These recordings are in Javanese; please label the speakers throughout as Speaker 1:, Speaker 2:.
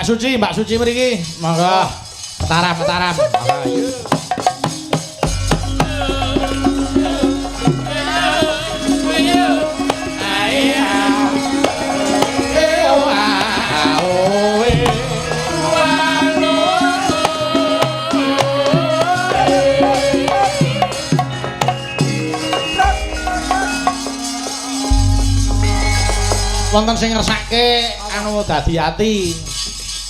Speaker 1: Suci, Mbak Suci mriki. Monggo. Mataram, Mataram. Monggo. Ayo. Wonten sing ngersake anu dadi ati.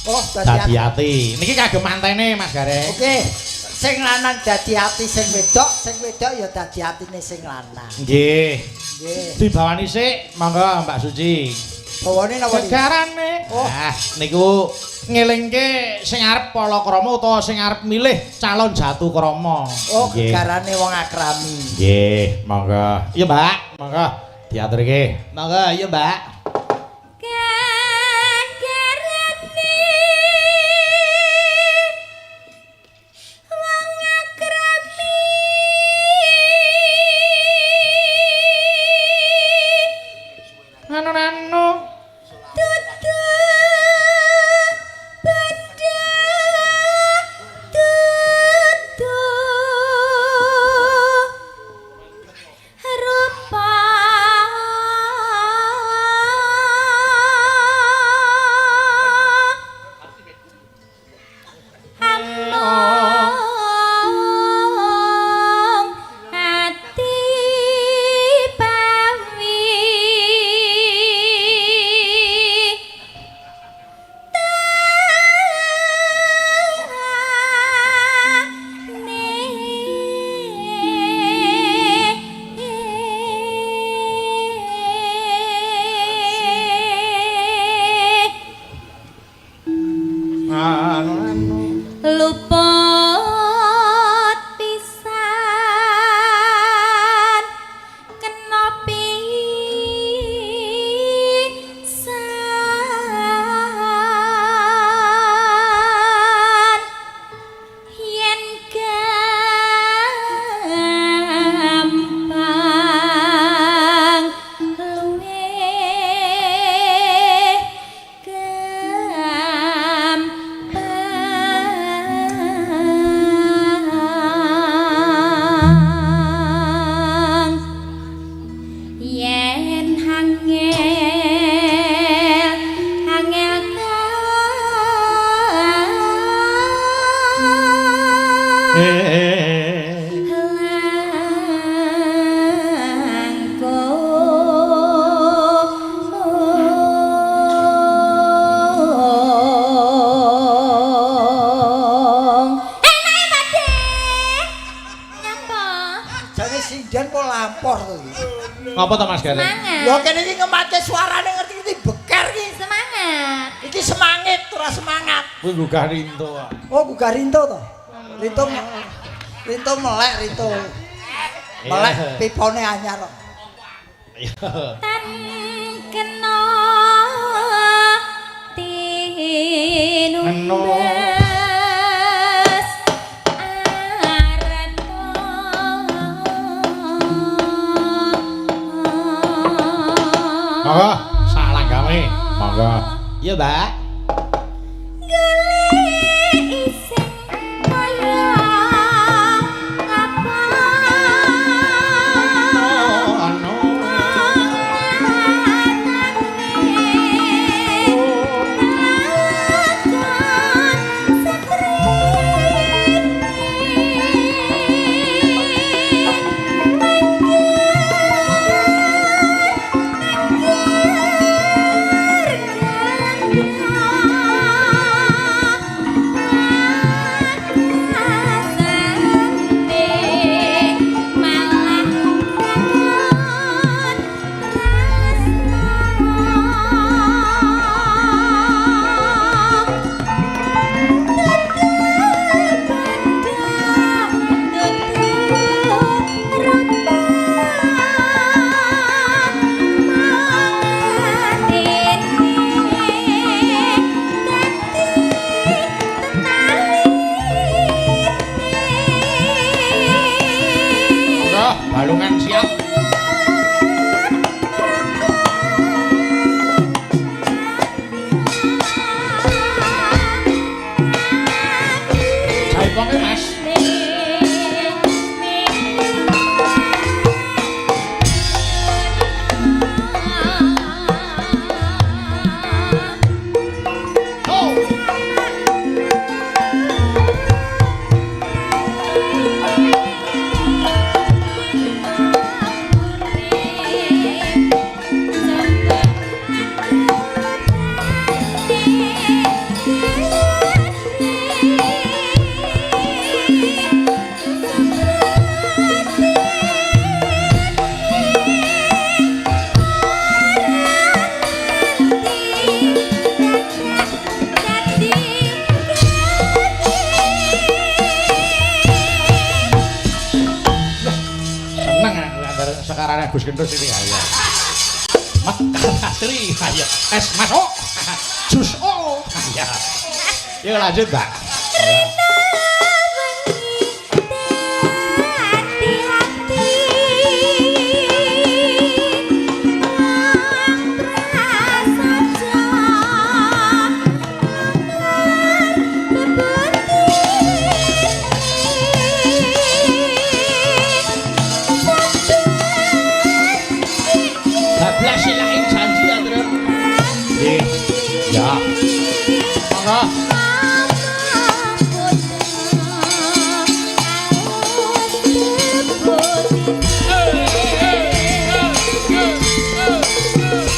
Speaker 2: Oh,
Speaker 1: Dadi ati. Niki kagem mantene, Mas Gareng.
Speaker 2: Oke. Sing lanang dadi ati sing wedok, sing wedok ya dadi atine sing lanang.
Speaker 1: Nggih.
Speaker 2: Nggih.
Speaker 1: Dibawani sik, monggo Mbak Suci.
Speaker 2: Bawane napa niki?
Speaker 1: Gegarane.
Speaker 2: Oh.
Speaker 1: Ah, niku ngelingke sing arep palakrama utawa sing arep milih calon jatu krama.
Speaker 2: Oh, gegarane wong akrami.
Speaker 1: Nggih, monggo. Iya, Mbak, monggo diaturke. Monggo, iya, Mbak.
Speaker 3: Luput pisan kena pisan yen gampang luwih gampang yen angel angel langkung. Enake, Pakde. Nyapa?
Speaker 2: Jane sinden po lampor to iki.
Speaker 1: Ngapa to, Mas Gareng?
Speaker 3: Semangat.
Speaker 2: Ya kene iki ngemate suarane ngerti-ngerti beker iki.
Speaker 3: Semangat.
Speaker 2: Iki semangit ora semangat.
Speaker 1: Kuwi gugah rinto kok.
Speaker 2: Oh, gugah rinto to. Rinto Rinto melek rinto. Melek pipone anyar kok.
Speaker 1: Iya.
Speaker 3: Tan kena tinumbas arta.
Speaker 1: Monggo, salanggame. Monggo. Iya, Mbak.
Speaker 3: Golek iseng kaya apa?
Speaker 1: Anu.
Speaker 3: Thank you.
Speaker 1: Gus Kenthus ini ayo. Mekar asri ayo. Es masuk. Jus oh. Ayo. Yuk lanjut, Mbak.
Speaker 3: Hati-hati prasaja lamar bebeti
Speaker 1: Bablas silain janji ya, Trin. Nggih. Ya. Monggo.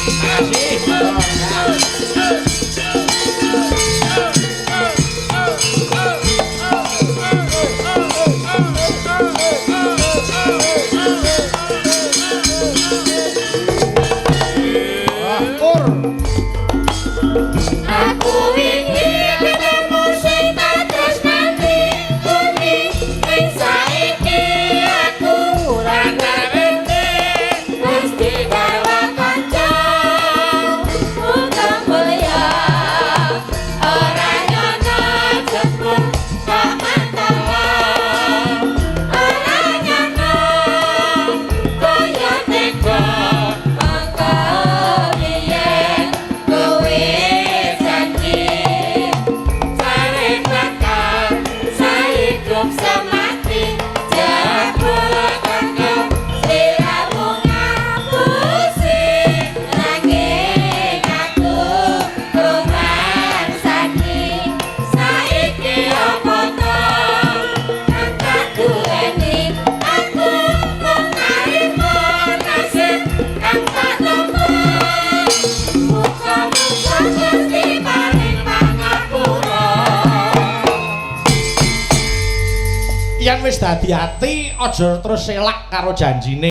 Speaker 1: Makasih. Wah, kur.
Speaker 3: Aku wingi ketemu sing tak tresnani bumi ning saiki aku ora ngerti wis digarwa kanca utang mulya ora nyono jebul kok mantawa ora nyono kaya tega mangko biyen kowe janji jare bakal saidup semati jebul kanggo sliramu ngapusi nanging aku rumangsani saiki apa to kang tak duweni aku mung narima nasib kang tak tempa. Muga-muga Gusti paring pangapura.
Speaker 1: Yen wis dadi ati aja terus selak karo janjine.